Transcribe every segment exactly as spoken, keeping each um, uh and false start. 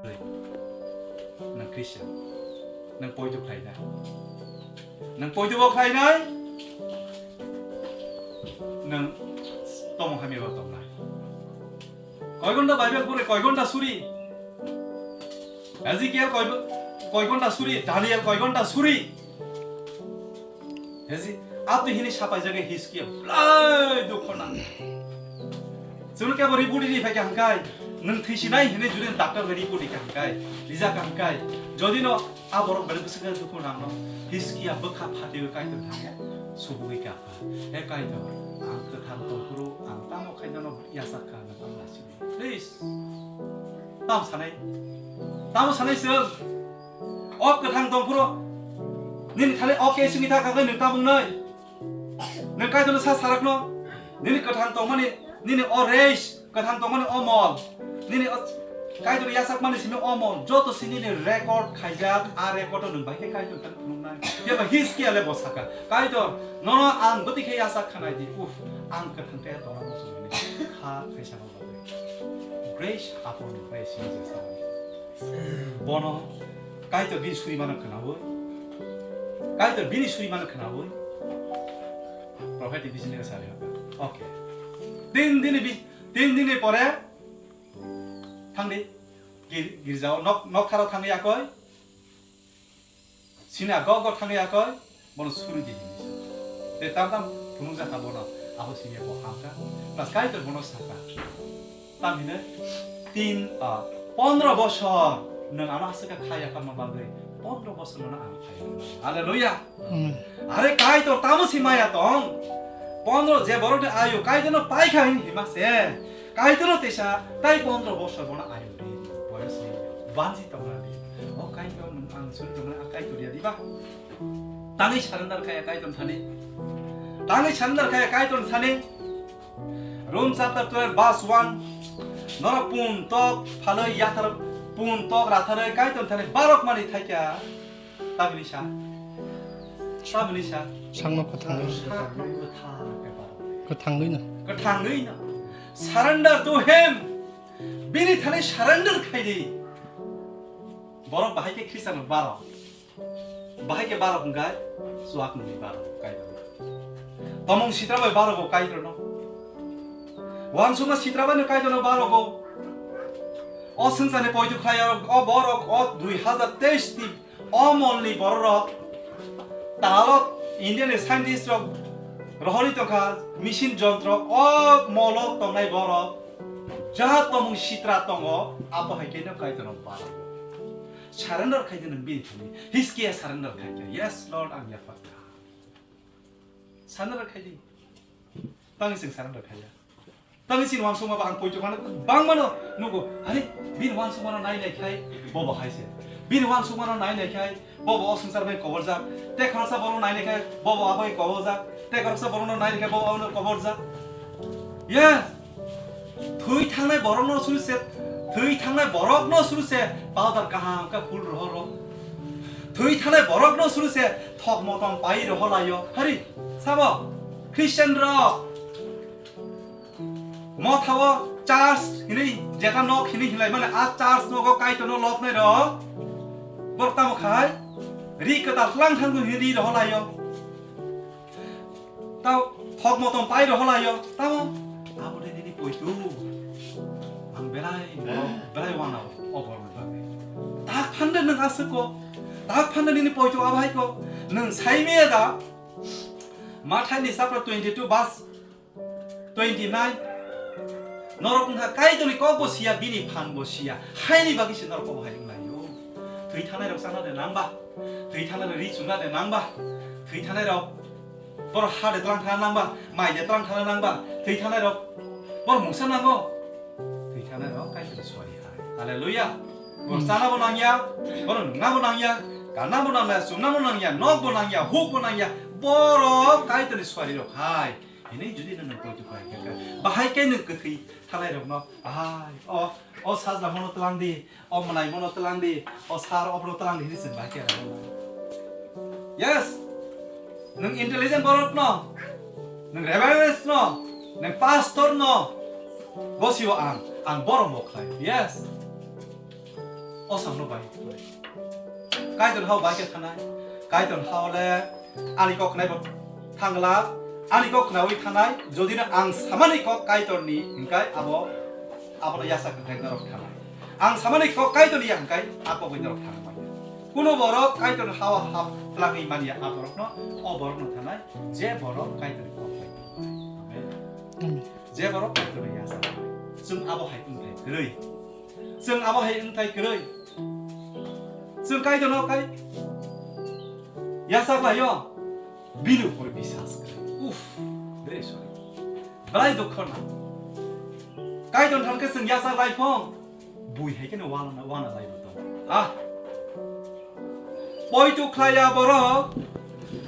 Nang Christian. Nang poito khlainai. Nang poito bo khlainai. Nang tomong hamya bo tongnai. Koi gonta Bible pore, koi gonta suri. Ezekiel koi, koi gonta suri, Daniel koi gonta suri. Hesi, ato hini sapai jaga Hiskia, blai dukho nang. Chwng kebo report ri phai kha hwnkhe, nwng thwisinai hini juri doctor bai report ri kha hwnkhe, rija kha hwnkhe, jodi no a borok bai bwswk dukho nang no, Hiskia bwkha phatwi Kaitor thangya, subugwi kha. He Kaitor, ang kwthang tongphuru, ang tamo khaina no yasak kha, nwng ang lachini. Please. Tamo sanai? Tamo sanai chwng? O kwthang tongphuru nini thani o case wngwi thangkha khe nwng tabuk nai? Nwng Kaitorno sa sarakno? Nini kwthang tongmani, nini o race, kwthang tongmani o mol, nini o Kaitor yachakmani simi o mol, joto si nini record khaijak, a record-o nwng bai khe Kaitor thani phunuknai. Phiya ba Hiskia le bo sakha, "Kaitor, nono ang bwtwi khe yachak khanai di, uf, ang kwthang khe tongna muchungmani kha khaisa no bagwi." Grace upon grace, hini je sa. Bono Kaitor bini surimano khwnaui, Kaitor bini surimano khwnaui, prophetic vision ni sari. Okay. Tin dini bi-, tin dini pore thangdi gir-, girjao nok, nok tharo thangdi akoi. Sini a gok gok thangwi akoi, bono suri di hinwi sa. Tei tam tam phunukjak kha bono, abo sini bo hamkha. Plus Kaitor bono sakha. Tam hinwi tin, ah, pondro bosor nwng ano aswk kha khaya kha ma bagwi, pondro bosor nono ang khaya. Hallelujah. Amen. Are Kaitor tamo si maya tong? Pondro je borok ni ayu Kaitor no paikha hin hima se. Kaitor no tesa tai pondro bosor bono ayu ri, boyos ni banji tongna di. O Kaitor nwng ang suri tongna a Kaitor ya diba? Tangwi surrender kaya Kaitor thani. Tangwi surrender kaya Kaitor thani. Rom chapter twelve verse one. Norok pun tok phaloi yathar pun tok ratharoi Kaitor thani barok mani thaikya. Tabini sa. Tabini sa. Sangno kwthangwi. Sakno kwthar khe barok. Kwthangwi no. Kwthangwi no. Surrender to him. Bini thani surrender khai di. Borok bahai khe Christian barok. Bahai khe barok hwnkhe chuak nungni barok Kaitor. Tomong sitra bai barok bo Kaitor no. Wansukma sitra bai no Kaitor no barok bo. O swngcharni poito khlai o borok o dui hazar teis ni o molni bororok talok India ni scientist rok rohorwi tongkha machine jontro o molo tongnai borok jaha tomong sitra tongo abo hai khe no Kaitor no barok. Surrender khai di nwng bini thani. Hiskia surrender khai kha. Yes, Lord, ang yaphar kha. Surrender khai di. Tangwi chwng surrender khai ya. Tangwi chini wansukma ba ang poito khana bangmano nugo. Ani bini wansukmano nai nai khai bobo hai se. Bini wansukmano nai nai khai bobo o swngchar bai koborjak. Te khoroksa borok nai nai khai bobo abo koborjak. Te khoroksa borokno nai nai khai bobo abono koborjak. Yes. Thwi thangnai borokno suru se, thwi thangnai borokno suru se powder kaham khe phul roho ro. Thwi thangnai borokno suru se thok motom pai roho laio. Hari, sabo, Christian rok. Mothao church hinwi, jeta nok hinwi hinlai mane, a church nogo Kaitorno lobnai rok. Borok tamo khai, ri kwtal tlang thang hinwi ri roho laio. Tao thok motom pai roho laio, tamo abo de nini poitu. Ang belai, belai wana o borok ni bagwi. Tak phande nwng aswk ko, tak phande nini poitu abo hai ko. Nwng sai maya da, Mathai ni chapter twenty two verse twenty nine. Norok wngkha Kaitorni kokbo siya, bini phanbo siya. Haini bagwi se norok kobo hai wnglaio. Thwi thanai rok chana de nangba. Thwi thanai rok ri chuna de nangba. Thwi thanai rok bor ha de tlang thana nangba, mai de tlang thana nangba. Thwi thanai rok bor mungsa nango. Thwi thanai rok Kaitor suari hai. Hallelujah. Bor chana bo nangya, bor nungna bo nangya, kana bo nangya, chumna bo nangya, nok bo nangya, huk bo nangya. Borok Kaitorni suari rok hai. Hini judi nang nang poito khlai kha, bahai khe nang kwthwi thalai rokno, "Ai, o, o sajla mono tlang di, o mwnai mono tlang di, o sar obono tlang di," hini chwng bahai khe rw. Yes, nang intelligent borok no, nang reverend no, nang pastor no, bosio ang, ang borok bo khlai. Yes. O samno bai. Kaitor hao bai khe thanai. Kaitor hao le ani kok khnawi bo thangla. Ani kok khnawi thanai. Jodi no ang samani kok Kaitor ni hingkai abo, abo no yasa khe norok thanai. Ang samani kok Kaitor ni ya hingkai a kok bai norok thanai. Kuno borok Kaitor hao hap tlangwi manya a borok no, o borok no thanai. Je borok Kaitor ni kok bai. Amen. Amen. Je borok Kaitor ni yasa. Chwng abo hai wngthai kwrwi. Chwng abo hai wngthai kwrwi. Chwng Kaitor no kai yasa khlaio. Bini upor biswas khlai. Uff, very sorry. Belai dukho na. Kaitor thangkhe chwng yasa lai phong. Bui hai kheno wana, wana lai bo tong. Ah. Poito khlaiya borok,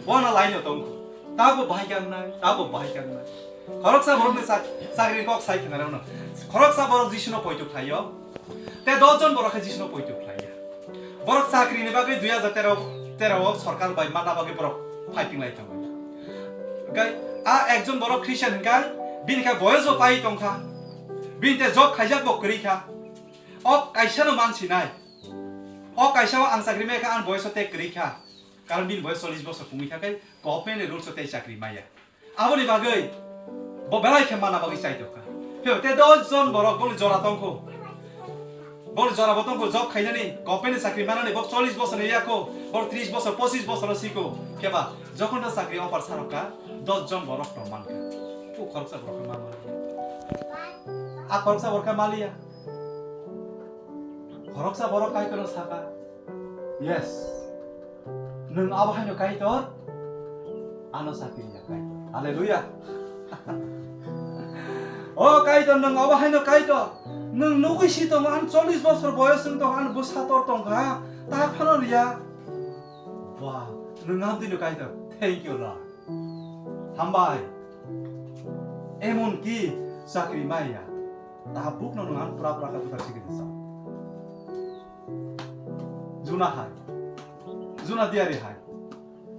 wana laino tongkho. Tabo bahai kangnai, tabo bahai kangnai. Khoroksa borokni sak-, sakri kok sai khna rokno. Khoroksa borok Jisuno poito khlaio. Te dos jon borok khe Jisuno poito khlaiya. Borok sakrini bagwi dui hajar tero, tero o sorkar bai manna bagwi borok fighting lai tongo. Hingkai a ekjon borok Christian hingkai bini khe boyos bo pai tongkha. Bini te job khaijak bo kwrwi kha. O kaisa no mansinai. O kaisa o ang chakri maya kha, ang boyos o tei kwrwi kha. Karon bini boyos chollish bosor kungwi kha khe government ni rules o tei chakri maya. Aboni bagwi bo belai khe mana bagwi chai tongkha. Phiyok tei dos jon borok boni jora tongkho. Boni jora bo tongkho job khainani, government ni chakri manani, bo chollish bosor ni yakho, bo tris bosor, pochis bosor o sikho. Kheba jokhon ta chakri offer sarokha, dos jon borok no mankha. O khoroksa borok khe ma maliya. A khoroksa borok khe maliya. Khoroksa borok Kaitorno saka, "Yes, nwng abo haino Kaitor, ano sakini ya Kaitor." Hallelujah. O Kaitor, nwng abo haino Kaitor. Nwng nugwi si tongo, ang chollish bosor boyos wng tongo, ang bwsa tor tongkha, ta phano riya. Wow, nwng amtwino Kaitor. Thank you, Lord. Hambai. Emon ki chakri maya. Tabuk no nwng ang pura pura khe buthar sikiri sa. Juna hai. Juna diari hai.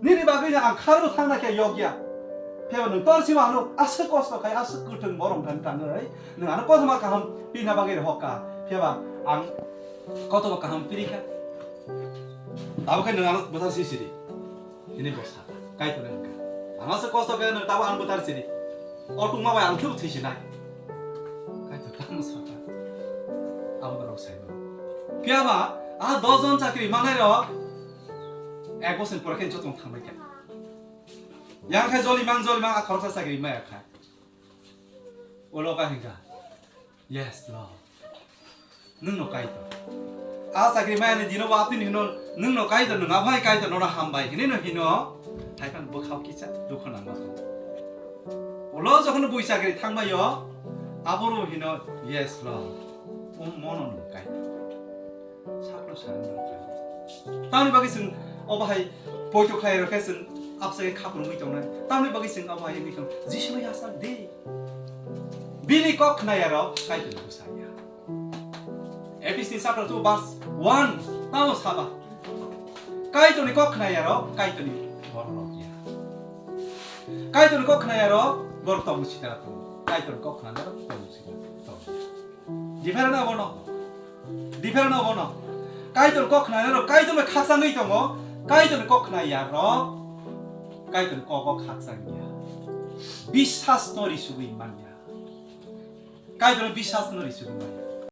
Nini bagwi no ang kharbo thangna khe yokya. Phiyaba nwng tor sima ano aswk kosto khai, aswk kwthwng borom thang thangwi. Nwng ano kothoma kaham pina bagwi rehokka. Phiyaba ang kotoba kaham pirikha. Abo khe nwng ano buthar sisiri. Hini bo saka, Kaitor wngkha. Ang aswk kosto khe nwng tabo ang buthar siri. O tungma bai ang thwk thisinai. Kaitor tamo saka. Abo norok saibo. Phiyaba, a dos jon chakri manai rok, ek bosor pore khe joto thangbai kha. Yang khai joli mang, joli mang, a khoroksa chakri maya khai. Ulo ka hingka. Yes, Lord. Nwng no Kaitor. A chakri maya ni dino bo atwini hino, "Nwng no Kaitor, nwng aphai Kaitor, nono hambai," hini no hino. Hai phan bwkhao kisa dukho nangma. Ulo jokhon bui chakri thangmaio, aboro hino, "Yes, Lord." O mono nwng Kaitor. Sakno surrender khlai. Tamni bagwi chwng obo hai poito khlai rokhe chwng absai khaprungwi tongnai. Tamni bagwi chwng obo hai wngwi tong. Jisuno yachak di. Bini kok khnaya rok Kaitor bwsaya. Ephesni chapter two verse one tamo saba. Kaitorni kok khnaya rok Kaitorni borok rok ya. Kaitorni kok khnaya rok borok tong sitara tong. Kaitorni kok khnaya rok tong sitara tong. Different abono. Different abono. Kaitor kok khnai rok, Kaitor bai khakchangwi tongo. Kaitor kok khnai ya rok, Kaitor kok o khakchang ya. Biswas no risugwi man ya. Kaitor biswas no risugwi man ya.